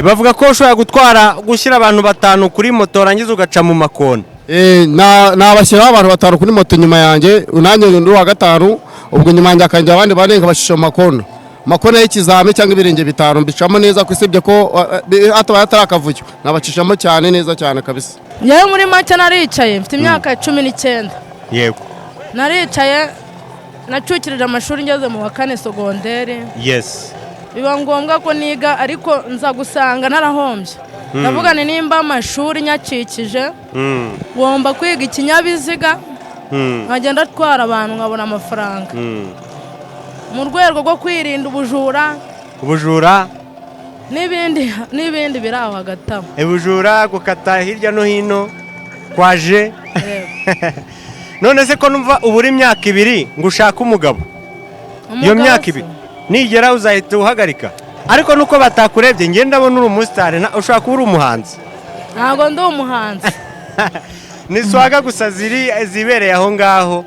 Bavuga ko ushobora gutwara, gushyira abantu batanu kuri moto, warangiza ugaca mu makona. Nabashyiraho abantu batanu kuri moto nyuma yanjye, nanjye ndi uwa gatanu. Ubwo nyuma yanjye hakanjya abandi bane, nkabashisha mu makona, makona y'ikizami cyangwa ibirenge bitanu, mbicamo neza, ko usibye ko hatabaye atari akavuyo, nabacishamo cyane, neza cyane kabisa. Njyewe muri make naricaye, mfite imyaka 19. Naricaye, nacukirije amashuri ngeze mu wa kane sogonderi. Biba ngombwa ko niga, ariko nza gusanga narahombye. Ndavuga ni nimba amashuri nyacikije, ngomba kwiga ikinyabiziga, nkagenda atwara abantu, nkabona amafaranga mu rwego rwo kwirinda ubujura. Ubujura. N'ibindi n'ibindi biri aho hagati aho. Ubujura, gukata hirya no hino kwaje. Yego. None se ko numva ubura imyaka 2 ngo ushake umugabo, iyo Umugabo myaka se? 2 nigera uzahita uhagarika? Ariko nuko batakurebye, ngenda ndabona uri umusitari, ushobora kuba uri umuhanzi. Ntabwo ndi umuhanzi. Ni swagger gusa ziri zibereye aho ngaho.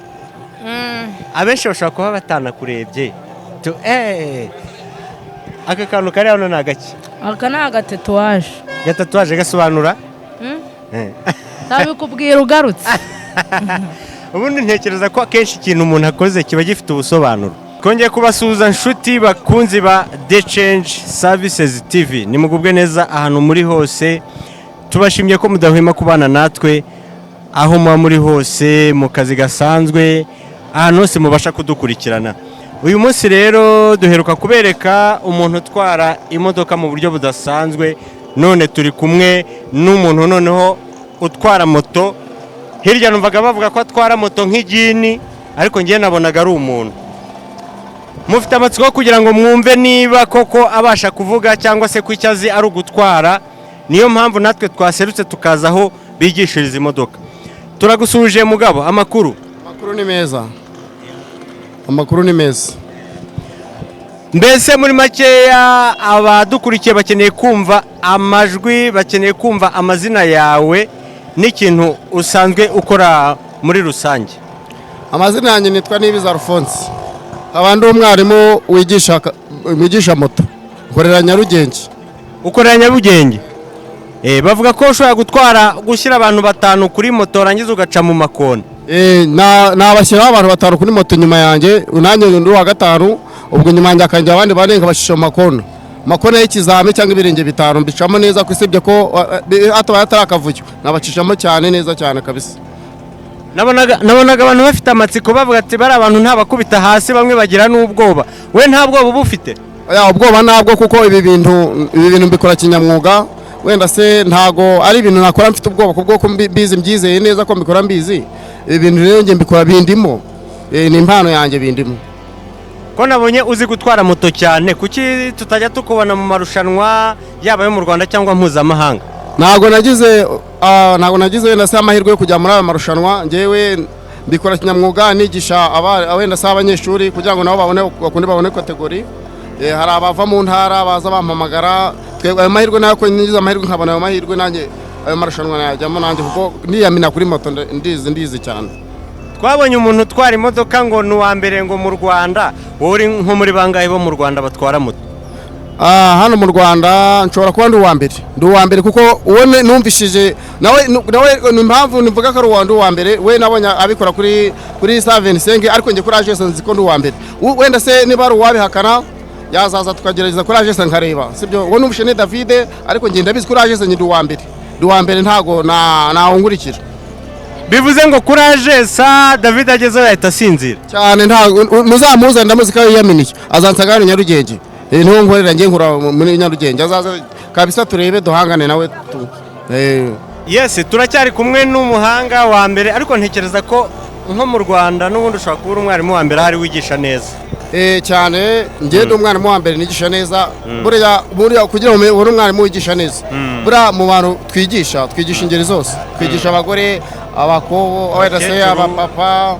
Abenshi bashobora kuba batanakurebye. Aka kantu kari hano ni agaki? Aka ni agatatouage. Gatatouage gasobanura? Ntabikubwira ugarutse. Ubundi ntekereza ko akenshi ikintu umuntu akoze kiba gifite ubusobanuro. Twongeye kubasuhuza, nshuti bakunzi ba The Change Services TV, nimugubwe neza ahantu muri hose. Tubashimye ko mudahwema kubana natwe aho muba muri hose, mu kazi gasanzwe, ahantu hose mubasha kudukurikirana. Uyu munsi rero duheruka kubereka umuntu utwara imodoka mu buryo budasanzwe, none turi kumwe n'umuntu noneho utwara moto. Hirya numvaga bavuga ko atwara moto nk'igini, ariko ngewe nabonaga ari umuntu. Mufite amatsiko yo kugira ngo mwumve niba koko abasha kuvuga cyangwa se ko icyo azi ari ugutwara. Niyo mpamvu natwe twaserutse tukaza aho bigishiriza imodoka. Turagusuhuje mugabo, amakuru? Amakuru ni meza, amakuru ni meza. Mbese muri makeya, abadukurikiye bakeneye kumva amajwi, bakeneye kumva amazina yawe n'ikintu usanzwe ukora muri rusange. Amazina yanjye nitwa Nibiza Alphonse, nkaba ndi umwarimu wigisha moto, nkorera Nyarugenge. Ukorera Nyarugenge. Bavuga ko ushobora gutwara, gushyira abantu batanu kuri moto, warangiza ugaca mu makona. Nabashyiraho abantu batanu kuri moto nyuma yanjye, nanjye ndi uwa gatanu. Ubwo nyuma yanjye hakanjya abandi bane, nkabashisha mu makona, makona y'ikizami cyangwa ibirenge bitanu, mbicamo neza, ko usibye ko hatabaye atari akavuyo, nabacishamo cyane, neza cyane kabisa. Nabonaga abantu bafite amatsiko, bavuga ati bari abantu ntabakubita hasi, bamwe bagira n'ubwoba. We nta bwoba uba ufite? Oya, ubwoba ntabwo, kuko ibi bintu mbikora kinyamwuga. Wenda se ntago ari ibintu nakora mfite ubwoba, kubwo ko mbizi, mbyizeye neza ko mbikora mbizi. Ibi bintu rero njye mbikora bindimo. Ni impano yanjye, bindimo. Ko nabonye uzi gutwara moto cyane, kuki tutajya tukubona mu marushanwa, yaba ayo mu Rwanda cyangwa mpuzamahanga? Ntabwo nagize wenda se amahirwe yo kujya muri aya marushanwa. Njyewe mbikora kinyamwuga, nigisha wenda se abanyeshuri kugira ngo nabo babone, bakunde babone catégorie. Hari abava mu ntara baza bampamagara. Twebwe ayo mahirwe nayo, ko ngize amahirwe nkabona ayo mahirwe, nanjye ayo marushanwa nayajyamo nanjye, kuko niyamina kuri moto ndizi cyane. Twabonye umuntu utwara imodoka ngo ni uwa mbere ngo mu Rwanda. Wowe uri nko muri bangahe bo mu Rwanda batwara moto? Hano mu Rwanda nshobora kuba ndi uwa mbere, ndi uwa mbere, kuko uwo numvishije nawe ni impamvu nivuga ko ari uwa ndi uwa mbere. We nabonye abikora kuri 125, ariko njye kuri AGS nzi ko ndi uwa mbere. Wenda se niba ari uwabihakana, yazaza tukagerageza kuri AGS nkareba, sibyo? Uwo numvise ni David, ariko njye ndabizi, kuri AGS njye ndi uwa mbere, ndi uwa mbere, ntago na nawungurikira. Bivuze ngo kuri ajesa David agezeho yahita asinzira. Cyane, ntago muzamuzane, ndamuzi ko yiyaminiye, azansanga hano Nyarugenge. Niho nkorera, njye nkora muri Nyarugenge. Azaza kabisa turebe, duhangane nawe tu. Yes, turacyari kumwe n'umuhanga wa mbere, ariko ntekereza ko nko mu Rwanda n'ubundi ushobora kuba uri umwarimu wa mbere ahari wigisha neza. Cyane, njye ndi umwarimu wa mbere nigisha neza. Buriya kugira ngo ubone umwarimu wigisha neza, buriya mu bantu twigisha, twigisha ingeri zose: twigisha abagore, abakobwa, wenda se Abakecuru. abapapa,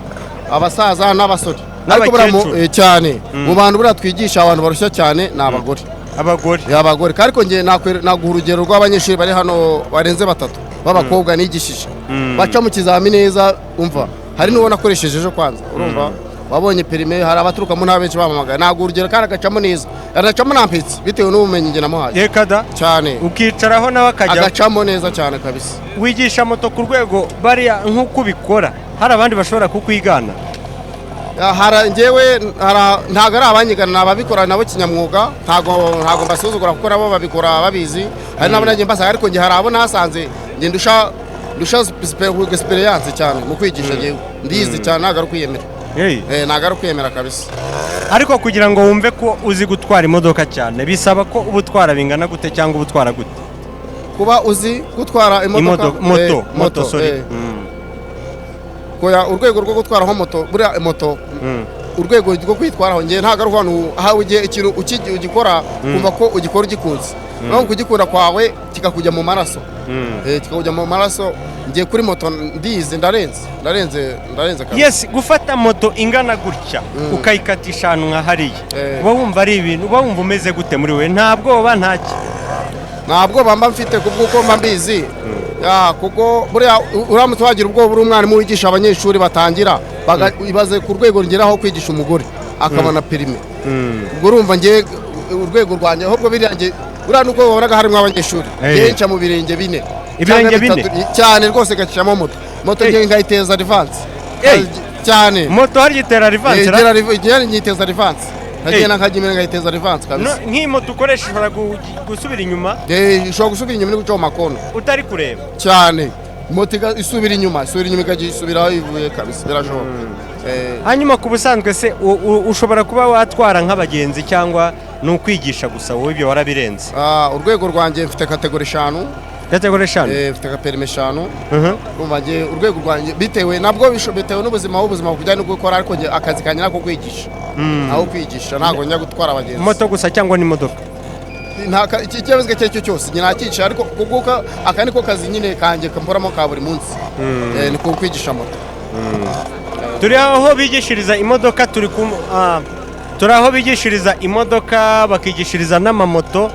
abasaza n'abasore. Ariko buriya N'abakecuru. Cyane mu bantu buriya twigisha, abantu barushya cyane ni abagore. Abagore. Abagore. Ariko njye naguha urugero rw'abanyeshuri bari hano barenze batatu b'abakobwa nigishije, baca mu kizamini neza. Umva, hari n'uwo nakoresheje ejo kwanza, urumva. Wabonye permis, hari abaturuka mu ntara benshi bamamagaye. Ntabwo urugero kandi agacamo neza, agacamo nta mpetsi bitewe n'ubumenyi njye namuhaye. Reka da! Cyane. Ukicaraho nawe akajya? Agacamo neza cyane kabisa. Wigisha moto ku rwego bariya nk'uko ubikora, hari abandi bashobora kukwigana? Hari njyewe ntabwo ari abanyigana, ni ababikora nabo kinyamwuga. Ntabwo mbasuzugura kuko nabo babikora babizi. Hari n'abo nagiye mbasanga, ariko njye hari abo nasanze njye ndusha experience cyane mu kwigisha. Njyewe ndizi cyane, ntabwo ari ukwiyemera. Ntabwo ari ukwiyemera kabisa. Ariko kugira ngo wumve ko uzi gutwara imodoka cyane, bisaba ko uba utwara bingana gute cyangwa uba utwara gute? Kuba uzi gutwara imodoka? Moto. Moto, sorry. Koya, urwego rwo gutwaraho moto, buriya moto, urwego rwo kwitwaraho, njye ntabwo ari ahantu aho ugiye ikintu ugikora kumva ko ugikora ugikunze, naho kugikunda kwawe kikakujya mu maraso. Kikakujya mu maraso. Ngiye kuri moto ndizi, ndarenze, ndarenze, ndarenze kabisa. Yes, gufata moto ingana gutya ukayikatisha ahantu nka hariya, uba wumva ari ibintu, uba wumva umeze gute muri we? Nta bwoba, ntaki? Nta bwoba mba mfite kubw'uko mba mbizi. Ya, kuko buriya uramutse wagira ubwoba uri umwarimu wigisha abanyeshuri batangira, ibaze ku rwego ngeraho kwigisha umugore akabona permis. Ubwo urumva ngiye urwego rwanjye, ahubwo biriya nge buriya nuko wabonaga harimo abanyeshuri, ngewe nca mu birenge bine. Ibirenge cyangwa bine? bitatu, cyane rwose, gacishamo moto. Moto ngewe nkayiteza reverse cyane. Moto harya itera reverse? Igera nyiteza reverse, nkagenda nkajya imbere nkayiteza reverse kabisa. Nk'iyi moto ukoresha ishobora gusubira inyuma? Ishobora gusubira inyuma, iri guca mu makona. Utari kureba? Cyane, moto isubira inyuma, isubira inyuma ikajya isubira aho ivuye kabisa, birashoboka. Hanyuma ku busanzwe se ushobora kuba watwara nk'abagenzi cyangwa ni ukwigisha gusa, wowe ibyo warabirenze? Urwego rwanjye mfite catégorie 5. Catégorie 5? Mfite ka permis 5. Urumva njye urwego rwanjye bitewe nabwo bitewe n'ubuzima, w'ubuzima bujyanye no gukora, ariko njye akazi kanjye nako kwigisha, aho kwigisha ntabwo njya gutwara abagenzi. Moto gusa cyangwa n'imodoka? Iki ikinyabiziga icyo ari cyo cyose njye nakicisha, ariko kuko aka niko kazi nyine kanjye mporamo ka buri munsi. Ni ku kwigisha moto. Turi aho bigishiriza imodoka, turi aho bigishiriza imodoka, bakigishiriza n'amamoto.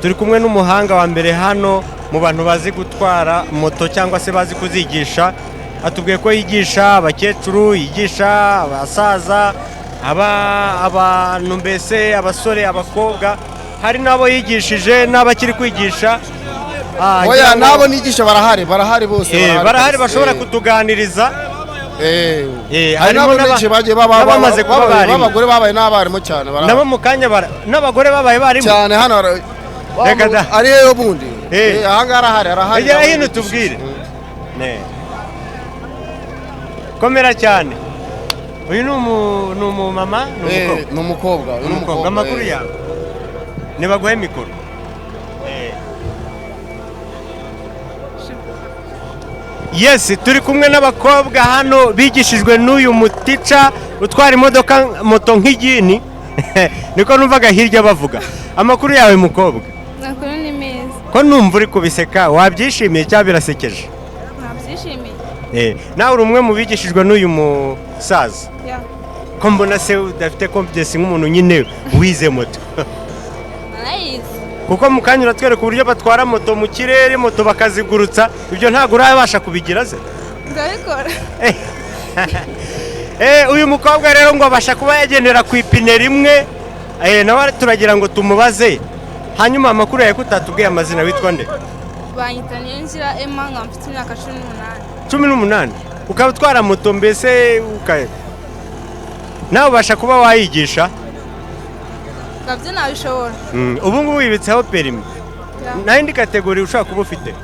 Turi kumwe n'umuhanga wa mbere hano mu bantu bazi gutwara moto cyangwa se bazi kuzigisha. Atubwiye ko yigisha abakecuru, yigisha abasaza, abantu mbese abasore, abakobwa, hari n'abo yigishije n'abakiri kwigisha. Oya. Ngira ngo- N'abo nigisha barahari, barahari bose. Barahari kabisa. bashobora kutuganiriza. Hari Harimo n'abo benshi bagiye baba n'abamaze kuba abarimu. b'abagore babaye n'abarimu cyane, barahari. Nabo mu kanya n'abagore babaye barimu. Cyane, hano Reka da. ari yo bundi. Aha ngaha arahari, arahari. Egera Nabo hino nigisha. tubwire. Ne. Komera cyane. Uyu ni umumama, ni umukobwa? Ni umukobwa, uyu ni Umukobwa, amakuru yawe? Nibaguhe mikoro. Yes, turi kumwe n'abakobwa hano bigishijwe n'uyu mutica utwara imodoka, moto nk'igini, niko numvaga hirya bavuga. Amakuru yawe, mukobwa? Amakuru ni meza. Ko numva uri kubiseka, wabyishimiye cyangwa birasekeje? Nabyishimiye. Nawe uri umwe mu bigishijwe n'uyu musaza? Ya. Ko mbona se udafite confidence nk'umuntu nyine wize moto? Narayizi. Kuko mu kanya uratwereka uburyo batwara moto mu kirere, moto bakazigurutsa. Ibyo ntabwo urabasha kubigira se? Ndabikora. Uyu mukobwa rero ngo abasha kuba yagendera ku ipine rimwe. Nawe turagira ngo tumubaze. Hanyuma amakuru yawe, ko utatubwiye amazina, witwa nde? Banyita Niyongira Emma, nkaba mfite imyaka 18. 18, ukaba utwara moto mbese, nawe ubasha kuba wayigisha? Nabyo nabishobora. Ubu ngubu wibitseho permis? Ya. Nta yindi catégorie ushobora kuba ufite?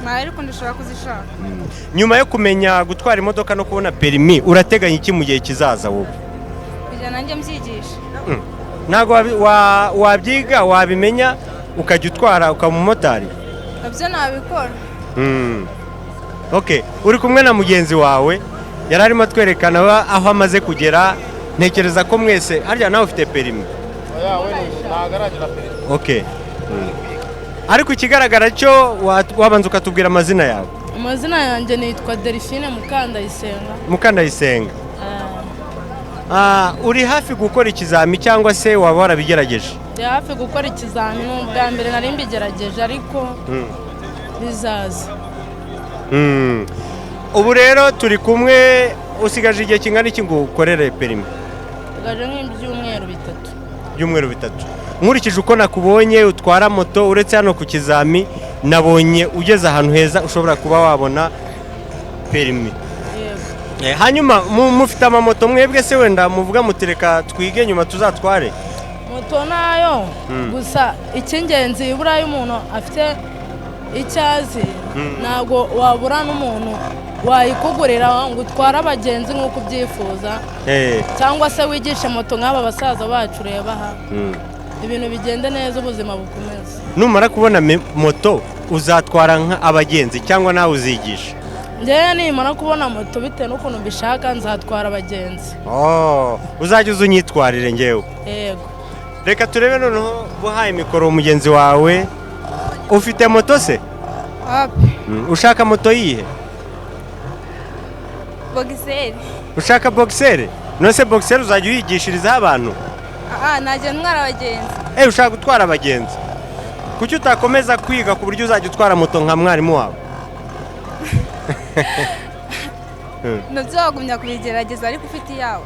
Nawe, ariko ndashobora kuzishaka. Nyuma yo kumenya gutwara imodoka no kubona permis, urateganya iki mu gihe kizaza wowe? Kugira nanjye mbyigisha. Ntabwo wabyiga, wabimenya, ukajya utwara, ukaba umumotari? Nabyo nabikora. Okay, uri kumwe na mugenzi wawe yari arimo atwerekana aho amaze kugera. Ntekereza ko mwese harya nawe ufite permis? Oya, we ntabwo aragira permis. Okay. Ariko ikigaragara cyo wabanza ukatubwira amazina yawe. Amazina yanjye nitwa Delphine Mukandayisenga. Mukandayisenga. Uri hafi gukora ikizami cyangwa se waba warabigerageje? Ndi hafi gukora ikizamini, ubwa mbere nari mbigerageje, ariko bizaza. Ubu rero turi kumwe, usigaje igihe kingana iki ngo ukorere permis? Nsigaje nk'ibyumweru 3. Ibyumweru 3. Nkurikije uko nakubonye utwara moto, uretse hano ku kizami nabonye ugeze ahantu heza ushobora kuba wabona perimi. Hanyuma mufite amamoto mwebwe se wenda muvuga mutereka twige nyuma tuzatware? Moto nayo gusa icy'ingenzi buriya umuntu afite icyazi ntabwo wabura n'umuntu wayikugurira ngo utware abagenzi nk'uko ubyifuza, cyangwa se wigishe moto nk'aba basaza bacu ureba aha, ibintu bigende neza, ubuzima bukomeze. Numara kubona moto uzatwara abagenzi cyangwa nawe uzigisha? Njyewe nimara kubona moto bitewe n'ukuntu mbishaka nzatwara abagenzi. Uzajya uza unyitwarire njyewe. Yego. Reka turebe noneho guhaye mikoro mugenzi wawe. Ufite moto se? Ushaka moto yihe? Bogiseri. Ushaka bogiseri? None se bogiseri uzajya uyigishirizaho abantu? Najya ntwara abagenzi. Ushaka gutwara abagenzi. Kuki utakomeza kwiga ku buryo uzajya utwara moto nka mwarimu wawe? Nabyo wagumya kubigerageza ariko ufite iyawe.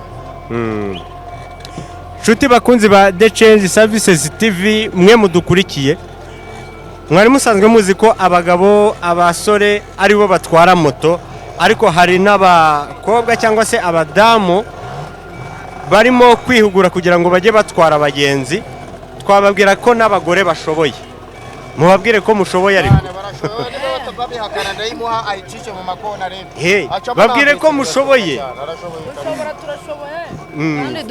Nshuti bakunzi ba The Change Services TV mwe mudukurikiye, mwari musanzwe muzi ko abagabo abasore aribo batwara moto, ariko hari n'abakobwa cyangwa se abadamu barimo kwihugura kugira ngo bajye batwara abagenzi. Twababwira ko n'abagore bashoboye. Mubabwire ko mushoboye ariko. Babwire ko mushoboye. Turashoboye. Kandi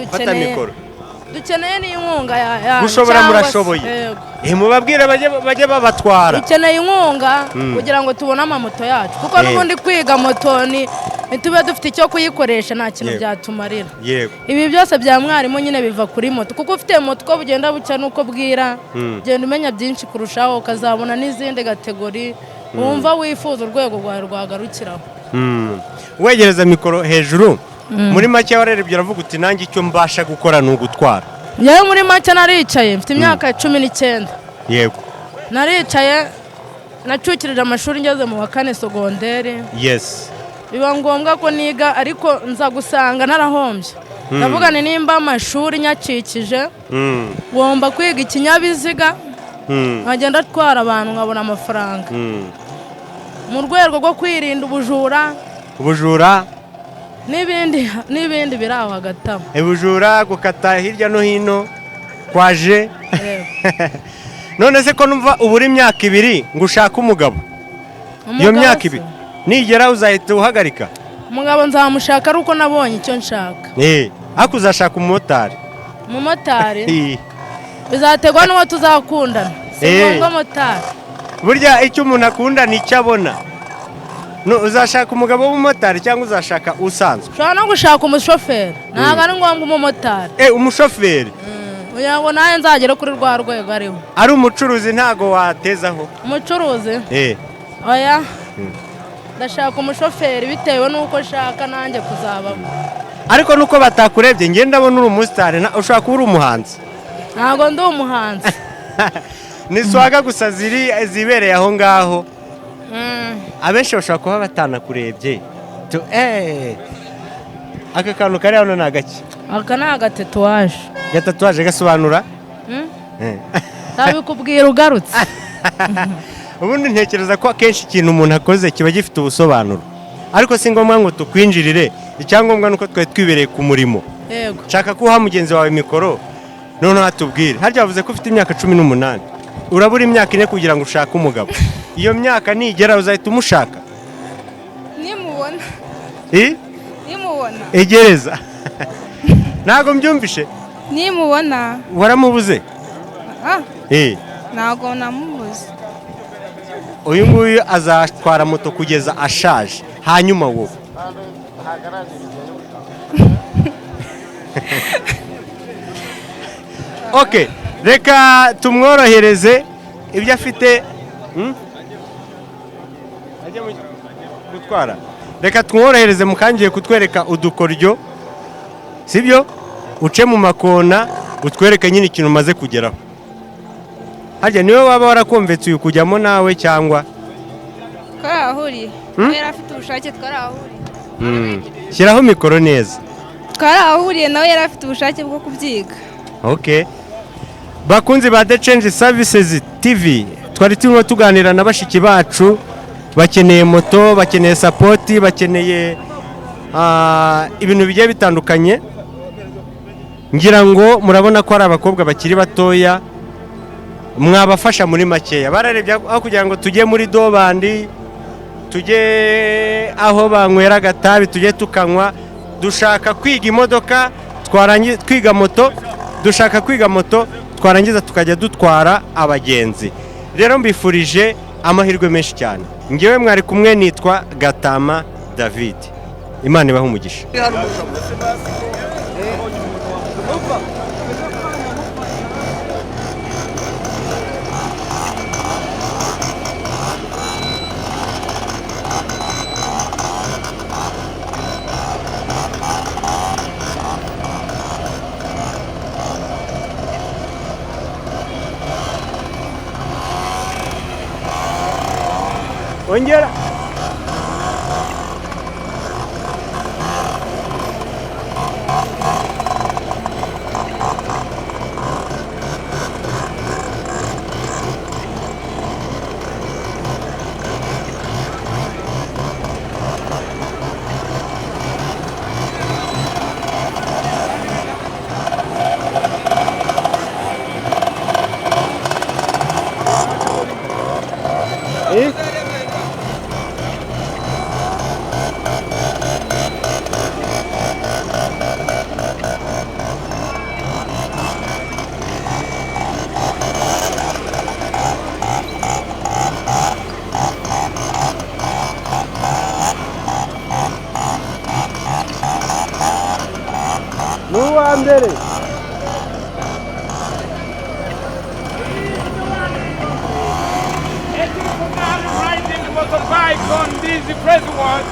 dukeneye n'inkunga ya gushobora, murashoboye. Mubabwire bajye babatwara. Dukeneye inkunga kugira ngo tubone amamoto yacu, kuko n'ubundi kwiga moto ni tube dufite icyo kuyikoresha nta kintu byatumarira. Ibi byose bya mwarimu nyine biva kuri moto, kuko ufite moto uko bugenda bucya nuko bwira ugenda umenya byinshi kurushaho, ukazabona n'izindi kategori wumva wifuza urwego rwawe rwagarukiraho. Wegereza mikoro hejuru. Muri make warerebye uravuga uti nanjye icyo mbasha gukora ni ugutwara. Njyewe muri make naricaye mfite imyaka 19. Yego. Naricaye nacukirije amashuri ngeze mu wa 4 sogondere. Yes. Biba ngombwa ko niga ariko nza gusanga narahombye. Ndavuga ni nimba amashuri nyacikije ngomba kwiga ikinyabiziga nkagenda atwara abantu nkabona amafaranga. Mu rwego rwo kwirinda ubujura. Ubujura n'ibindi biri aho hagati aho. Ubujura gukata hirya no hino kwaje. None se ko numva ubura imyaka 2 ngo ushake umugabo? Iyo myaka 2 nigera uzahita uhagarika? Umugabo nzamushaka ari uko nabonye icyo nshaka. Ariko uzashaka umumotari? Umumotari bizaterwa n'uwo tuzakundana. Si ngombwa motari. Burya icyo umuntu akunda ni icyo abona. Uzashaka umugabo w'umumotari cyangwa uzashaka usanzwe? Ushobora no gushaka umushoferi, ntabwo ari ngombwa umumotari. Umushoferi kugira ngo nawe nzagere kuri rwa rwego ariho. Ari umucuruzi ntago watezaho? Umucuruzi? Oya, ndashaka umushoferi bitewe n'uko nshaka nanjye kuzabaho. Ariko nuko batakurebye njye ndabona uri umusitari, ushobora kuba uri umuhanzi. Ntabwo ndi umuhanzi. Ni swaga gusa zibereye aho ngaho. Abenshi bashobora kuba batanakurebye. Aka kantu kari hano ni agaki? Aka ni agatatuwaje. Gatatuwaje gasobanura? Ntabikubwira ugarutse. Ubundi ntekereza ko akenshi ikintu umuntu akoze kiba gifite ubusobanuro, ariko si ngombwa ngo tukwinjirire, icyangombwa nuko twari twibereye ku murimo. Yego. Nshaka ko uha mugenzi wawe mikoro noneho atubwire. Harya wavuze ko ufite imyaka 18, urabura imyaka 4 kugira ngo ushake umugabo. Iyo myaka nigera uzahita umushaka? Nimubona. Nimubona. Egereza. Ntago mbyumvishe. Nimubona. Waramubuze? Ntago namubuze. Uyu nguyu azatwara moto kugeza ashaje, hanyuma wowe? Okay, reka tumworohereze ibyo afite. Ajya gutwara. Reka tumworohereze mukangiye kutwereka udukoryo, sibyo? Uce mu makona utwereke nyine ikintu umaze kugeraho. Harya niwe waba warakumvetse uyu kujyamo nawe cyangwa? Twarahuriye. Kubera afite ubushake twarahuriye. Shyiraho mikoro neza. Twarahahuriye nawe yari afite ubushake bwo kubyiga. Okay. Bakunzi ba The Change Services TV, twari turimo tuganira na bashiki bacu bakeneye moto, bakeneye support, bakeneye ibintu bigiye bitandukanye. Ngira ngo murabona ko ari abakobwa bakiri batoya, mwabafasha muri makeya. Bararebye aho kugira ngo tujye muri dobandi, tujye aho banywera agatabi, tujye tukanywa, dushaka kwiga imodoka, twarangiza twiga moto, dushaka kwiga moto, twarangiza tukajya dutwara abagenzi. Rero mbifurije amahirwe menshi cyane. Ngewe mwari kumwe nitwa Gatama David. Imana ibahe umugisha. Ongera. N'uwa mbere. Motorbike on this president.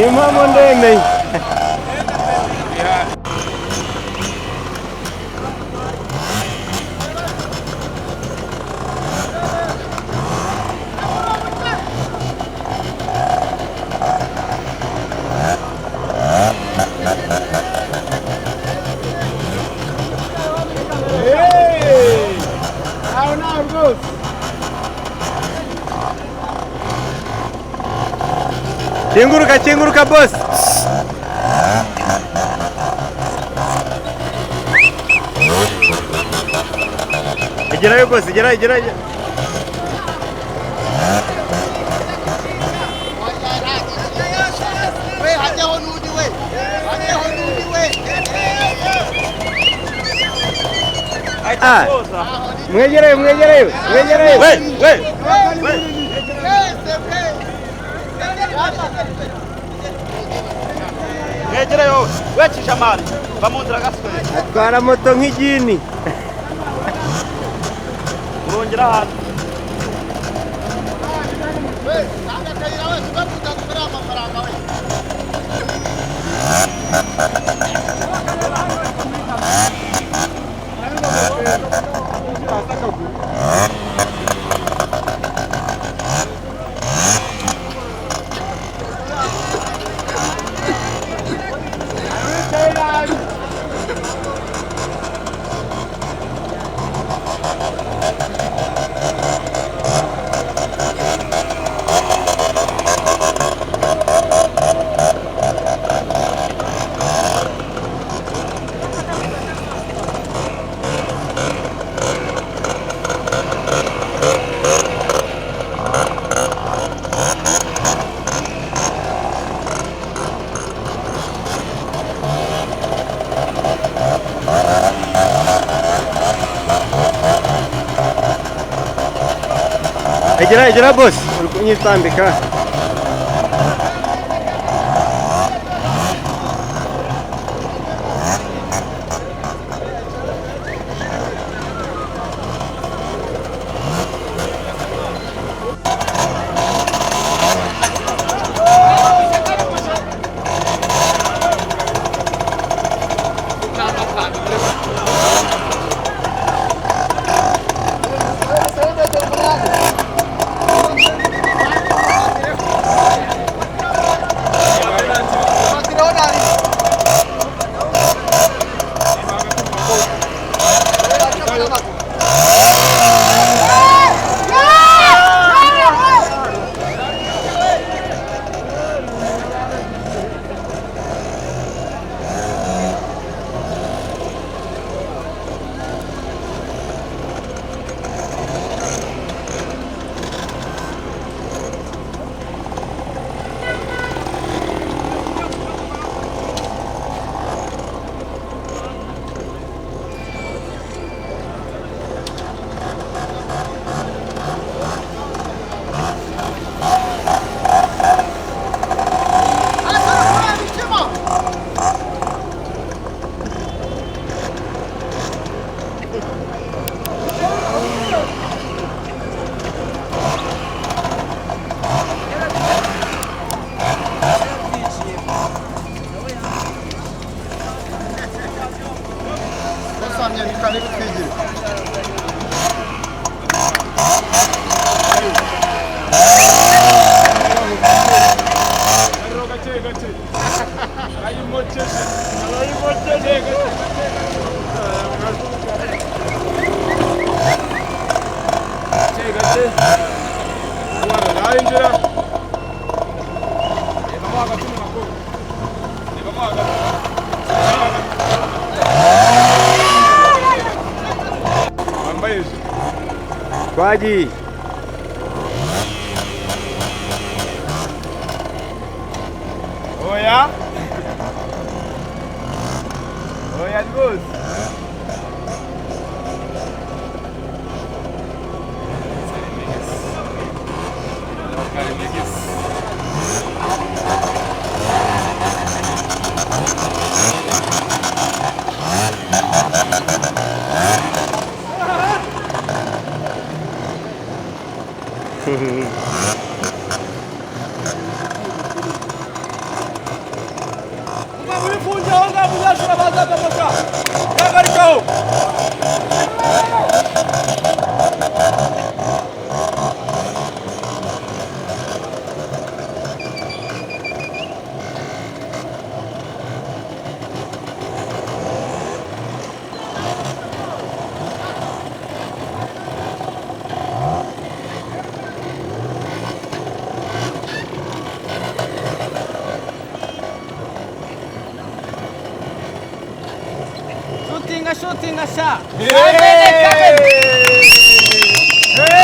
Impamo ndemeye. Kinguruka, kinguruka boss. Igerayo boss, igerayo, igerayo. Ah. Mwegereyo, mwegereyo, mwegereyo. We, we, we. Mwegereyo, wecisha amari, bamunzira gaswe. Atwara moto nk'igini. Urongera hano. We, tanga kayira we, tubakuta kubera amafaranga we. Egera, egera boss, uri kunyitambika. Hagati mu makuru. Rebamo hagati. Wambaye ijire. Twagiye. Oya. Oya rwose. Shooting, shooting, sha. Hey!